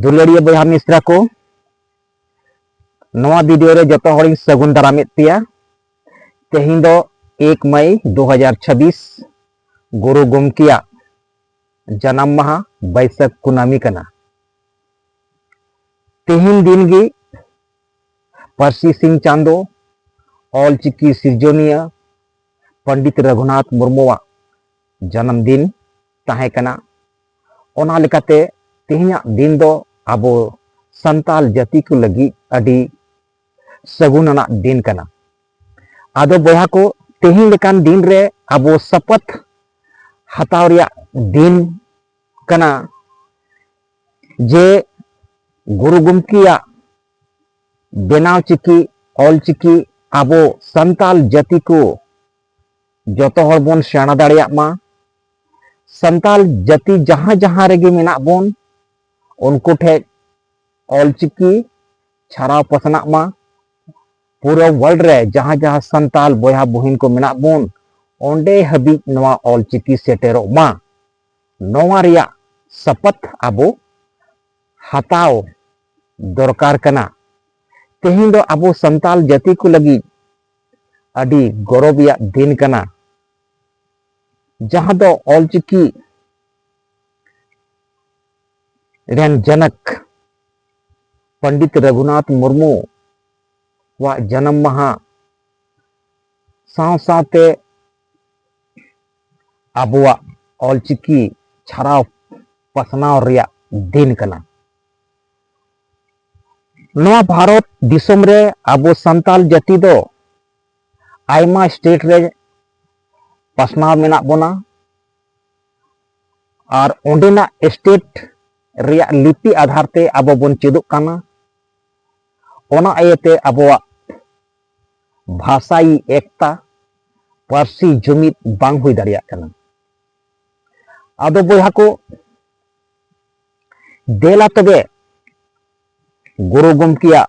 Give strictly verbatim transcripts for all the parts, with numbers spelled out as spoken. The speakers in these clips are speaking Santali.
ᱫᱩᱞᱟᱹᱲᱤᱭᱟᱹ ᱵᱚᱭᱦᱟ ᱢᱤᱥᱨᱟ ᱠᱚ, ᱱᱚᱣᱟ ᱵᱷᱤᱰᱤᱭᱳ ᱨᱮ ᱡᱚᱛᱚ ᱦᱚᱲᱤᱧ ᱥᱟᱹᱜᱩᱱ ᱫᱟᱨᱟᱢᱮᱫ ᱯᱮᱭᱟ᱾ ᱛᱮᱦᱮᱧ ᱫᱚ ᱮᱠ ᱢᱟᱭ ᱫᱩ ᱦᱟᱡᱟᱨ ᱪᱷᱟᱵᱵᱤᱥ, ᱜᱩᱨᱩ ᱜᱚᱢᱠᱮᱭᱟᱜ ᱡᱟᱱᱟᱢ ᱢᱟᱦᱟ ᱵᱟᱹᱭᱥᱟᱹᱠᱷ ᱠᱩᱱᱟᱹᱢᱤ ᱠᱟᱱᱟ᱾ ᱛᱮᱦᱮᱧ ᱫᱤᱱ ᱜᱮ ᱯᱟᱹᱨᱥᱤ ᱥᱤᱧ ᱪᱟᱸᱫᱚ, ᱚᱞ ᱪᱤᱠᱤ ᱥᱤᱨᱡᱚᱱᱤᱭᱟᱹ ᱯᱚᱱᱰᱤᱛ ᱨᱚᱜᱷᱩᱱᱟᱛᱷ ᱢᱩᱨᱢᱩᱣᱟᱜ ᱡᱟᱱᱟᱢ ᱫᱤᱱ ᱛᱟᱦᱮᱸ ᱠᱟᱱᱟ᱾ ᱚᱱᱟ ᱞᱮᱠᱟᱛᱮ ᱛᱮᱦᱮᱧᱟᱜ ᱫᱤᱱ ᱫᱚ ᱟᱵᱚ ᱥᱟᱱᱛᱟᱞ ᱡᱟᱹᱛᱤ ᱠᱚ ᱞᱟᱹᱜᱤᱫ ᱟᱹᱰᱤ ᱥᱟᱹᱜᱩᱱ ᱟᱱᱟᱜ ᱫᱤᱱ ᱠᱟᱱᱟ᱾ ᱟᱫᱚ ᱵᱚᱭᱦᱟ ᱠᱚ, ᱛᱮᱦᱮᱧ ᱞᱮᱠᱟᱱ ᱫᱤᱱ ᱨᱮ ᱟᱵᱚ ᱥᱟᱯᱟᱛ ᱦᱟᱛᱟᱣ ᱨᱮᱭᱟᱜ ᱫᱤᱱ ᱠᱟᱱᱟ ᱡᱮ ᱜᱩᱨᱩ ᱜᱚᱢᱠᱮᱭᱟᱜ ᱵᱮᱱᱟᱣ ᱪᱤᱠᱤ, ᱚᱞ ᱪᱤᱠᱤ ᱟᱵᱚ ᱥᱟᱱᱛᱟᱞ ᱡᱟᱹᱛᱤ ᱠᱚ ᱡᱚᱛᱚ ᱦᱚᱲ ᱵᱚᱱ ᱥᱮᱬᱟ ᱫᱟᱲᱮᱭᱟᱜ ᱢᱟ᱾ ᱥᱟᱱᱛᱟᱞ ᱡᱟᱹᱛᱤ ᱡᱟᱦᱟᱸ ᱡᱟᱦᱟᱸ ᱨᱮᱜᱮ ᱢᱮᱱᱟᱜ ᱵᱚᱱ, ᱩᱱᱠᱩ ᱴᱷᱮᱱ ᱚᱞ ᱪᱤᱠᱤ ᱪᱷᱟᱨᱟᱣ ᱯᱟᱥᱱᱟᱜ ᱢᱟ᱾ ᱯᱩᱨᱟᱹ ᱣᱟᱨᱞᱰ ᱨᱮ ᱡᱟᱦᱟᱸ ᱡᱟᱦᱟᱸ ᱥᱟᱱᱛᱟᱞ ᱵᱚᱭᱦᱟ ᱵᱩᱦᱤᱱ ᱠᱚ ᱢᱮᱱᱟᱜ ᱵᱚᱱ, ᱚᱸᱰᱮ ᱦᱟᱹᱵᱤᱡ ᱱᱚᱣᱟ ᱚᱞ ᱪᱤᱠᱤ ᱥᱮᱴᱮᱨᱚᱜ ᱢᱟ᱾ ᱱᱚᱣᱟ ᱨᱮᱭᱟᱜ ᱥᱟᱯᱟᱛ ᱟᱵᱚ ᱦᱟᱛᱟᱣ ᱫᱚᱨᱠᱟᱨ ᱠᱟᱱᱟ᱾ ᱛᱮᱦᱮᱧ ᱫᱚ ᱟᱵᱚ ᱥᱟᱱᱛᱟᱞ ᱡᱟᱹᱛᱤ ᱠᱚ ᱞᱟᱹᱜᱤᱫ ᱟᱹᱰᱤ ᱜᱚᱨᱚᱵᱽ ᱨᱮᱭᱟᱜ ᱫᱤᱱ ᱠᱟᱱᱟ, ᱡᱟᱦᱟᱸ ᱫᱚ ᱚᱞ ᱪᱤᱠᱤ ᱨᱮᱱ ᱡᱚᱱᱚᱠ ᱯᱚᱱᱰᱤᱛ ᱨᱚᱜᱷᱩᱱᱟᱛᱷ ᱢᱩᱨᱢᱩ ᱣᱟᱜ ᱡᱟᱱᱟᱢ ᱢᱟᱦᱟ ᱥᱟᱶ ᱥᱟᱶᱛᱮ ᱟᱵᱚᱣᱟᱜ ᱚᱞ ᱪᱤᱠᱤ ᱪᱷᱟᱨᱟᱣ ᱯᱟᱥᱱᱟᱣ ᱨᱮᱭᱟᱜ ᱫᱤᱱ ᱠᱟᱱᱟ᱾ ᱱᱚᱣᱟ ᱵᱷᱟᱨᱚᱛ ᱫᱤᱥᱚᱢ ᱨᱮ ᱟᱵᱚ ᱥᱟᱱᱛᱟᱞ ᱡᱟᱹᱛᱤ ᱫᱚ ᱟᱭᱢᱟ ᱥᱴᱮᱴ ᱨᱮ ᱯᱟᱥᱱᱟᱣ ᱢᱮᱱᱟᱜ ᱵᱚᱱᱟ ᱟᱨ ᱚᱸᱰᱮᱱᱟᱜ ᱥᱴᱮᱴ ᱨᱮᱭᱟᱜ ᱞᱤᱯᱤ ᱟᱫᱷᱟᱨ ᱛᱮ ᱟᱵᱚ ᱵᱚᱱ ᱪᱮᱫᱚᱜ ᱠᱟᱱᱟ᱾ ᱚᱱᱟ ᱤᱭᱟᱹᱛᱮ ᱟᱵᱚᱣᱟᱜ ᱵᱷᱟᱥᱟᱭᱤ ᱮᱠᱛᱟ, ᱯᱟᱹᱨᱥᱤ ᱡᱩᱢᱤᱫ ᱵᱟᱝ ᱦᱩᱭ ᱫᱟᱲᱮᱭᱟᱜ ᱠᱟᱱᱟ᱾ ᱟᱫᱚ ᱵᱚᱭᱦᱟ ᱠᱚ, ᱫᱮᱞᱟ ᱛᱚᱵᱮ ᱜᱩᱨᱩ ᱜᱚᱢᱠᱮᱭᱟᱜ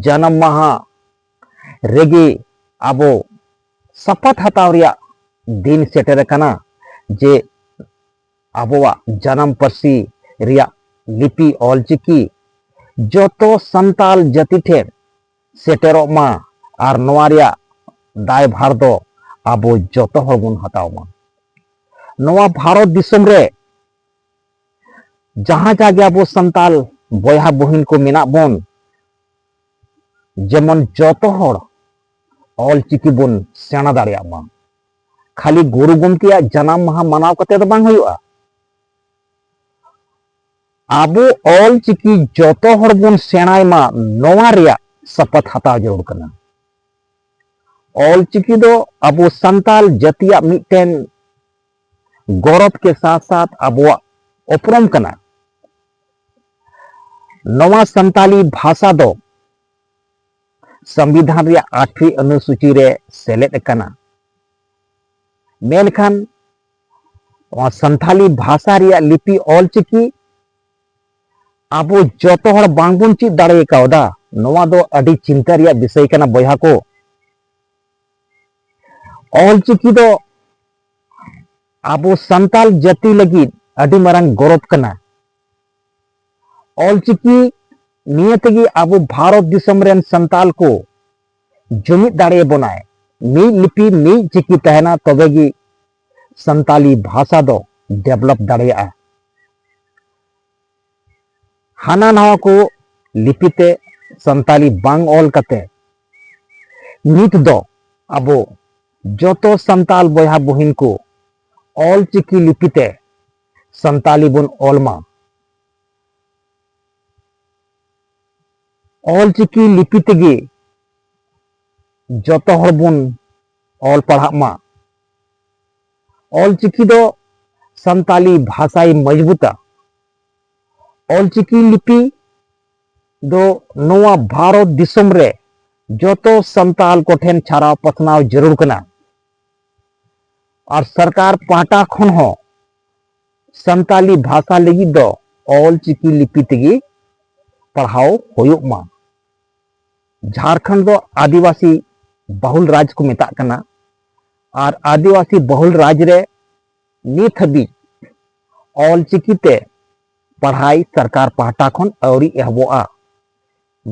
ᱡᱟᱱᱟᱢ ᱢᱟᱦᱟ ᱨᱮᱜᱮ ᱟᱵᱚ ᱥᱟᱯᱟᱛ ᱦᱟᱛᱟᱣ ᱨᱮᱭᱟᱜ ᱫᱤᱱ ᱥᱮᱴᱮᱨ ᱟᱠᱟᱱᱟ ᱡᱮ ᱟᱵᱚᱣᱟᱜ ᱡᱟᱱᱟᱢ ᱯᱟᱹᱨᱥᱤ ᱨᱮᱭᱟᱜ ᱞᱤᱯᱤ ᱚᱞᱪᱤᱠᱤ ᱡᱚᱛᱚ ᱥᱟᱱᱛᱟᱞ ᱡᱟᱹᱛᱤ ᱴᱷᱮᱱ ᱥᱮᱴᱮᱨᱚᱜ ᱢᱟ ᱟᱨ ᱱᱚᱣᱟ ᱨᱮᱭᱟᱜ ᱫᱟᱭᱵᱷᱟᱨ ᱫᱚ ᱟᱵᱚ ᱡᱚᱛᱚ ᱦᱚᱲ ᱵᱚᱱ ᱦᱟᱛᱟᱣ ᱢᱟ᱾ ᱱᱚᱣᱟ ᱵᱷᱟᱨᱚᱛ ᱫᱤᱥᱚᱢ ᱨᱮ ᱡᱟᱦᱟᱸ ᱡᱟᱭᱜᱟ ᱟᱵᱚ ᱥᱟᱱᱛᱟᱞ ᱵᱚᱭᱦᱟ ᱵᱩᱦᱤᱱ ᱠᱚ ᱢᱮᱱᱟᱜ ᱵᱚᱱ, ᱡᱮᱢᱚᱱ ᱡᱚᱛᱚ ᱦᱚᱲ ᱚᱞᱪᱤᱠᱤ ᱵᱚᱱ ᱥᱮᱬᱟ ᱫᱟᱲᱮᱭᱟᱜ ᱢᱟ᱾ ᱠᱷᱟᱹᱞᱤ ᱜᱩᱨᱩ ᱜᱚᱢᱠᱮᱭᱟᱜ ᱡᱟᱱᱟᱢ ᱢᱟᱦᱟ ᱢᱟᱱᱟᱣ ᱠᱟᱛᱮ ᱫᱚ ᱵᱟᱝ ᱦᱩᱭᱩᱜᱼᱟ᱾ ᱟᱵᱚ ᱚᱞᱪᱤᱠᱤ ᱡᱚᱛᱚ ᱦᱚᱲ ᱵᱚᱱ ᱥᱮᱬᱟᱭ ᱢᱟ, ᱱᱚᱣᱟ ᱨᱮᱭᱟᱜ ᱥᱟᱯᱟᱛ ᱦᱟᱛᱟᱣ ᱡᱟᱹᱨᱩᱲ ᱠᱟᱱᱟ᱾ ᱚᱞᱪᱤᱠᱤ ᱫᱚ ᱟᱵᱚ ᱥᱟᱱᱛᱟᱞ ᱡᱟᱹᱛᱤᱭᱟᱜ ᱢᱤᱫᱴᱮᱱ ᱜᱚᱨᱚᱵᱽ ᱠᱮ ᱥᱟᱛ ᱥᱟᱛ ᱟᱵᱚᱣᱟᱜ ᱩᱯᱨᱩᱢ ᱠᱟᱱᱟ᱾ ᱱᱚᱣᱟ ᱥᱟᱱᱛᱟᱞᱤ ᱵᱷᱟᱥᱟ ᱫᱚ ᱥᱚᱝᱵᱤᱫᱷᱟᱱ ᱨᱮᱭᱟᱜ ᱟᱴᱷᱣᱤ ᱚᱱᱩᱥᱩᱪᱤ ᱨᱮ ᱥᱮᱞᱮᱫ ᱟᱠᱟᱱᱟ᱾ ᱢᱮᱱᱠᱷᱟᱱ ᱱᱚᱣᱟ ᱥᱟᱱᱛᱟᱞᱤ ᱵᱷᱟᱥᱟ ᱨᱮᱭᱟᱜ ᱞᱤᱯᱤ ᱚᱞᱪᱤᱠᱤ ᱟᱵᱚ ᱡᱚᱛᱚ ᱦᱚᱲ ᱵᱟᱝᱵᱚᱱ ᱪᱮᱫ ᱫᱟᱲᱮ ᱠᱟᱣᱫᱟ᱾ ᱱᱚᱣᱟ ᱫᱚ ᱟᱹᱰᱤ ᱪᱤᱱᱛᱟᱹ ᱨᱮᱭᱟᱜ ᱵᱤᱥᱚᱭ ᱠᱟᱱᱟ ᱵᱚᱭᱦᱟ ᱠᱚ᱾ ᱚᱞᱪᱤᱠᱤ ᱫᱚ ᱟᱵᱚ ᱥᱟᱱᱛᱟᱞ ᱡᱟᱹᱛᱤ ᱞᱟᱹᱜᱤᱫ ᱟᱹᱰᱤ ᱢᱟᱨᱟᱝ ᱜᱚᱨᱚᱵᱽ ᱠᱟᱱᱟ᱾ ᱚᱞᱪᱤᱠᱤ ᱱᱤᱭᱟᱹ ᱛᱮᱜᱮ ᱟᱵᱚ ᱵᱷᱟᱨᱚᱛ ᱫᱤᱥᱚᱢ ᱨᱮᱱ ᱥᱟᱱᱛᱟᱞ ᱠᱚ ᱡᱩᱢᱤᱫ ᱫᱟᱲᱮᱭᱟᱵᱚᱱᱟᱭ᱾ ᱢᱤᱫ ᱞᱤᱯᱤ, ᱢᱤᱫ ᱪᱤᱠᱤ ᱛᱟᱦᱮᱱᱟ, ᱛᱚᱵᱮ ᱜᱮ ᱥᱟᱱᱛᱟᱞᱤ ᱵᱷᱟᱥᱟ ᱫᱚ ᱰᱮᱵᱷᱞᱚᱯ ᱫᱟᱲᱮᱭᱟᱜᱼᱟ᱾ ᱦᱟᱱᱟ ᱱᱟᱣᱟ ᱠᱚ ᱞᱤᱯᱤ ᱛᱮ ᱥᱟᱱᱛᱟᱞᱤ ᱵᱟᱝ ᱚᱞ ᱠᱟᱛᱮ ᱱᱤᱛ ᱫᱚ ᱟᱵᱚ ᱡᱚᱛᱚ ᱥᱟᱱᱛᱟᱞ ᱵᱚᱭᱦᱟ ᱵᱩᱦᱤᱱ ᱠᱚ ᱚᱞᱪᱤᱠᱤ ᱞᱤᱯᱤ ᱛᱮ ᱥᱟᱱᱛᱟᱞᱤ ᱵᱚᱱ ᱚᱞ ᱢᱟ᱾ ᱚᱞᱪᱤᱠᱤ ᱞᱤᱯᱤ ᱛᱮᱜᱮ ᱡᱚᱛᱚ ᱦᱚᱲ ᱵᱚᱱ ᱚᱞ ᱯᱟᱲᱦᱟᱜ ᱢᱟ᱾ ᱚᱞᱪᱤᱠᱤ ᱫᱚ ᱥᱟᱱᱛᱟᱞᱤ ᱵᱷᱟᱥᱟᱭ ᱢᱚᱡᱽᱵᱩᱛᱟ᱾ ᱚᱞᱪᱤᱠᱤ ᱞᱤᱯᱤ ᱫᱚ ᱱᱚᱣᱟ ᱵᱷᱟᱨᱚᱛ ᱫᱤᱥᱚᱢ ᱨᱮ ᱡᱚᱛᱚ ᱥᱟᱱᱛᱟᱞ ᱠᱚᱴᱷᱮᱱ ᱪᱷᱟᱨᱟᱣ ᱯᱟᱥᱱᱟᱣ ᱡᱟᱹᱨᱩᱲ ᱠᱟᱱᱟ᱾ ᱟᱨ ᱥᱚᱨᱠᱟᱨ ᱯᱟᱦᱴᱟ ᱠᱷᱚᱱ ᱦᱚᱸ ᱥᱟᱱᱛᱟᱞᱤ ᱵᱷᱟᱥᱟ ᱞᱟᱹᱜᱤᱫ ᱫᱚ ᱚᱞᱪᱤᱠᱤ ᱞᱤᱯᱤ ᱛᱮᱜᱮ ᱯᱟᱲᱦᱟᱣ ᱦᱩᱭᱩᱜ ᱢᱟ᱾ ᱡᱷᱟᱲᱠᱷᱚᱸᱰ ᱫᱚ ᱟᱹᱫᱤᱵᱟᱹᱥᱤ ᱵᱟᱦᱩᱞ ᱨᱟᱡᱽ ᱠᱚ ᱢᱮᱛᱟᱜ ᱠᱟᱱᱟ, ᱟᱨ ᱟᱹᱫᱤᱵᱟᱹᱥᱤ ᱵᱟᱦᱩᱞ ᱨᱟᱡᱽ ᱨᱮ ᱱᱤᱛ ᱦᱟᱹᱵᱤᱡ ᱚᱞᱪᱤᱠᱤ ᱛᱮ ᱯᱟᱲᱦᱟᱭ ᱥᱚᱨᱠᱟᱨ ᱯᱟᱦᱴᱟ ᱠᱷᱚᱱ ᱟᱹᱣᱨᱤ ᱮᱦᱚᱵᱚᱜᱼᱟ᱾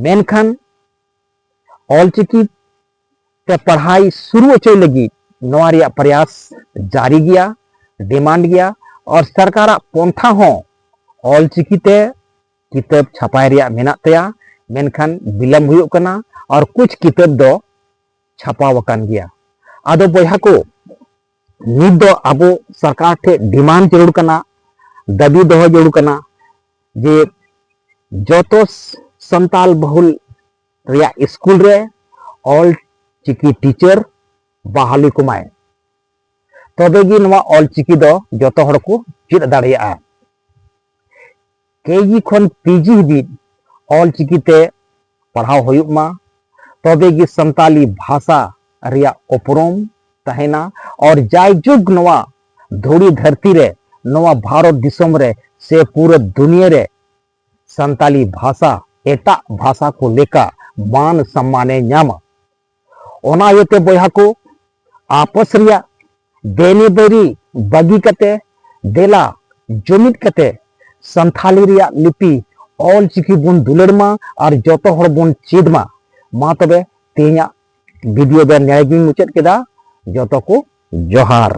ᱢᱮᱱᱠᱷᱟᱱ ᱚᱞᱪᱤᱠᱤ ᱛᱮ ᱯᱟᱲᱦᱟᱭ ᱥᱩᱨᱩ ᱦᱚᱪᱚᱭ ᱞᱟᱹᱜᱤᱫ ᱱᱚᱣᱟ ᱨᱮᱭᱟᱜ ᱯᱨᱚᱭᱟᱥ ᱡᱟᱹᱨᱤ ᱜᱮᱭᱟ, ᱰᱤᱢᱟᱱᱰ ᱜᱮᱭᱟ᱾ ᱟᱨ ᱥᱚᱨᱠᱟᱨᱟᱜ ᱯᱚᱱᱛᱷᱟ ᱦᱚᱸ ᱚᱞᱪᱤᱠᱤ ᱛᱮ ᱠᱤᱛᱟᱹᱵ ᱪᱷᱟᱯᱟᱭ ᱨᱮᱭᱟᱜ ᱢᱮᱱᱟᱜ ᱛᱟᱭᱟ, ᱢᱮᱱᱠᱷᱟᱱ ᱵᱤᱞᱚᱢ ᱦᱩᱭᱩᱜ ᱠᱟᱱᱟ᱾ ᱟᱨ ᱠᱩᱪ ᱠᱤᱛᱟᱹᱵ ᱫᱚ ᱪᱷᱟᱯᱟᱣ ᱟᱠᱟᱱ ᱜᱮᱭᱟ᱾ ᱟᱫᱚ ᱵᱚᱭᱦᱟ ᱠᱚ, ᱱᱤᱛ ᱫᱚ ᱟᱵᱚ ᱥᱚᱨᱠᱟᱨ ᱴᱷᱮᱱ ᱰᱤᱢᱟᱱᱰ ᱡᱟᱹᱨᱩᱲ ᱠᱟᱱᱟ, ᱫᱟᱹᱵᱤ ᱫᱚᱦᱚ ᱡᱟᱹᱨᱩᱲ ᱠᱟᱱᱟ ᱡᱮ ᱡᱚᱛᱚ ᱥᱟᱱᱛᱟᱞ ᱵᱟᱹᱦᱩᱞ ᱨᱮᱭᱟᱜ ᱥᱠᱩᱞ ᱨᱮ ᱚᱞ ᱪᱤᱠᱤ ᱴᱤᱪᱟᱨ ᱵᱟᱦᱟᱞᱤ ᱠᱚᱢᱟᱭ, ᱛᱚᱵᱮ ᱜᱮ ᱱᱚᱣᱟ ᱚᱞ ᱪᱤᱠᱤ ᱫᱚ ᱡᱚᱛᱚ ᱦᱚᱲ ᱠᱚ ᱪᱮᱫ ᱫᱟᱲᱮᱭᱟᱜᱼᱟ᱾ ᱠᱮᱡᱤ ᱠᱷᱚᱱ ᱯᱤᱡᱤ ᱦᱟᱹᱵᱤᱡ ᱚᱞ ᱪᱤᱠᱤ ᱛᱮ ᱯᱟᱲᱦᱟᱣ ᱦᱩᱭᱩᱜ ᱢᱟ, ᱛᱚᱵᱮ ᱜᱮ ᱥᱟᱱᱛᱟᱞᱤ ᱵᱷᱟᱥᱟ ᱨᱮᱭᱟᱜ ᱩᱯᱨᱩᱢ ᱛᱟᱦᱮᱱᱟ᱾ ᱟᱨ ᱡᱟᱭᱡᱩᱜᱽ ᱱᱚᱣᱟ ᱫᱷᱩᱲᱤ ᱫᱷᱟᱹᱨᱛᱤ ᱨᱮ, ᱱᱚᱣᱟ ᱵᱷᱟᱨᱚᱛ ᱫᱤᱥᱚᱢ ᱨᱮ ᱥᱮ ᱯᱩᱨᱟᱹ ᱫᱩᱱᱤᱭᱟᱹ ᱨᱮ ᱥᱟᱱᱛᱟᱞᱤ ᱵᱷᱟᱥᱟ ᱮᱴᱟᱜ ᱵᱷᱟᱥᱟ ᱠᱚ ᱞᱮᱠᱟ ᱢᱟᱱ ᱥᱚᱢᱢᱟᱱᱮ ᱧᱟᱢᱟ᱾ ᱚᱱᱟ ᱤᱭᱟᱹᱛᱮ ᱵᱚᱭᱦᱟ ᱠᱚ, ᱟᱯᱚᱥ ᱨᱮᱭᱟᱜ ᱵᱮᱱᱤᱵᱟᱹᱨᱤ ᱵᱟᱹᱜᱤ ᱠᱟᱛᱮ ᱫᱮᱞᱟ ᱡᱩᱢᱤᱫ ᱠᱟᱛᱮ ᱥᱟᱱᱛᱷᱟᱞᱤ ᱨᱮᱭᱟᱜ ᱞᱤᱯᱤ ᱚᱞ ᱪᱤᱠᱤ ᱵᱚᱱ ᱫᱩᱞᱟᱹᱲ ᱢᱟ ᱟᱨ ᱡᱚᱛᱚ ᱦᱚᱲ ᱵᱚᱱ ᱪᱮᱫ ᱢᱟ᱾ ᱢᱟ ᱛᱚᱵᱮ ᱛᱮᱦᱮᱧᱟᱜ ᱵᱷᱤᱰᱤᱭᱳ ᱫᱚ ᱱᱤᱭᱟᱹ ᱜᱤᱧ ᱢᱩᱪᱟᱹᱫ ᱠᱮᱫᱟ᱾ ᱡᱚᱛᱚ ᱠᱚ ᱡᱚᱦᱟᱨ᱾